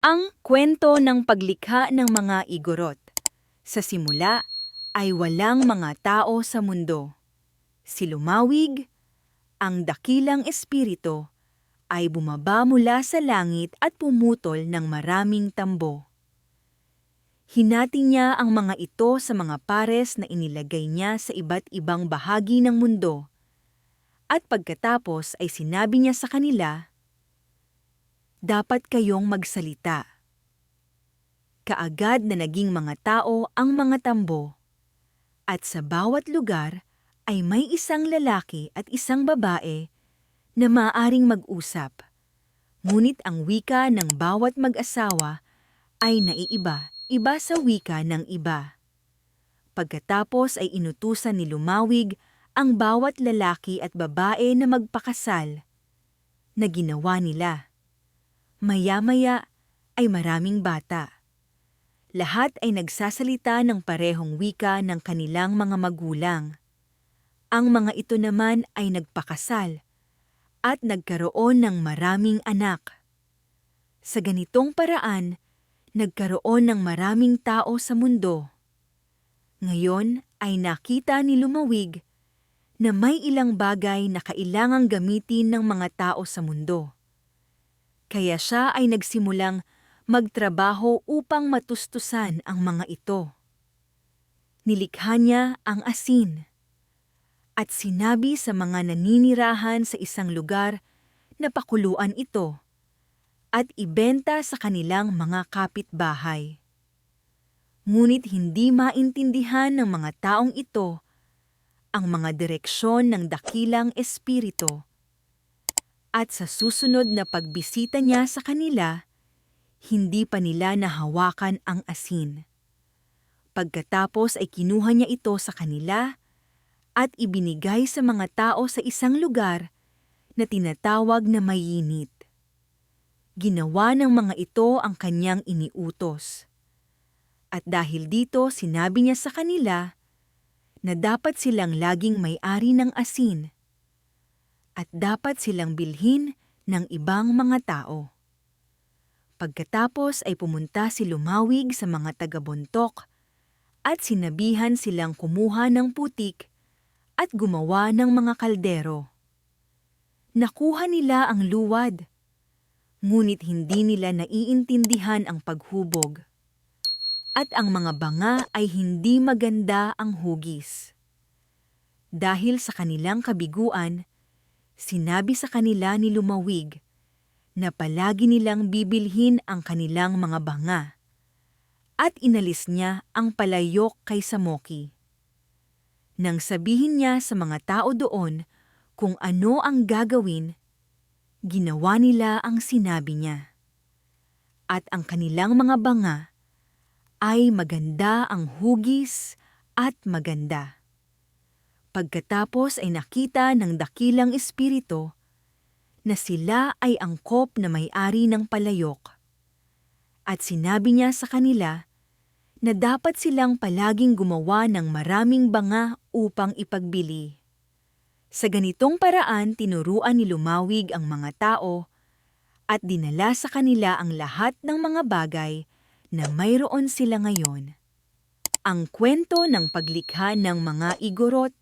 Ang kwento ng paglikha ng mga igorot. Sa simula ay walang mga tao sa mundo. Si Lumawig, ang dakilang espiritu, ay bumaba mula sa langit at pumutol ng maraming tambo. Hinati niya ang mga ito sa mga pares na inilagay niya sa iba't ibang bahagi ng mundo. At pagkatapos ay sinabi niya sa kanila, "Dapat kayong magsalita." Kaagad na naging mga tao ang mga tambo, at sa bawat lugar ay may isang lalaki at isang babae na maaaring mag-usap. Ngunit ang wika ng bawat mag-asawa ay naiiba-iba sa wika ng iba. Pagkatapos ay inutusan ni Lumawig ang bawat lalaki at babae na magpakasal, na ginawa nila. Maya-maya ay maraming bata. Lahat ay nagsasalita ng parehong wika ng kanilang mga magulang. Ang mga ito naman ay nagpakasal at nagkaroon ng maraming anak. Sa ganitong paraan, nagkaroon ng maraming tao sa mundo. Ngayon ay nakita ni Lumawig na may ilang bagay na kailangang gamitin ng mga tao sa mundo. Kaya siya ay nagsimulang magtrabaho upang matustusan ang mga ito. Nilikha niya ang asin at sinabi sa mga naninirahan sa isang lugar na pakuluan ito at ibenta sa kanilang mga kapitbahay. Ngunit hindi maintindihan ng mga taong ito ang mga direksyon ng dakilang espiritu, at sa susunod na pagbisita niya sa kanila, hindi pa nila nahawakan ang asin. Pagkatapos ay kinuha niya ito sa kanila at ibinigay sa mga tao sa isang lugar na tinatawag na Mayinit. Ginawa ng mga ito ang kanyang iniutos. At dahil dito sinabi niya sa kanila na dapat silang laging may-ari ng asin at dapat silang bilhin ng ibang mga tao. Pagkatapos ay pumunta si Lumawig sa mga taga-Bontok at sinabihan silang kumuha ng putik at gumawa ng mga kaldero. Nakuha nila ang luwad, ngunit hindi nila naiintindihan ang paghubog. At ang mga banga ay hindi maganda ang hugis. Dahil sa kanilang kabiguan, sinabi sa kanila ni Lumawig na palagi nilang bibilhin ang kanilang mga banga, at inalis niya ang palayok kay Samoki. Nang sabihin niya sa mga tao doon kung ano ang gagawin, ginawa nila ang sinabi niya. At ang kanilang mga banga ay maganda ang hugis at maganda. Pagkatapos ay nakita ng dakilang espiritu na sila ay angkop na may-ari ng palayok. At sinabi niya sa kanila na dapat silang palaging gumawa ng maraming banga upang ipagbili. Sa ganitong paraan tinuruan ni Lumawig ang mga tao at dinala sa kanila ang lahat ng mga bagay na mayroon sila ngayon. Ang kwento ng paglikha ng mga igorot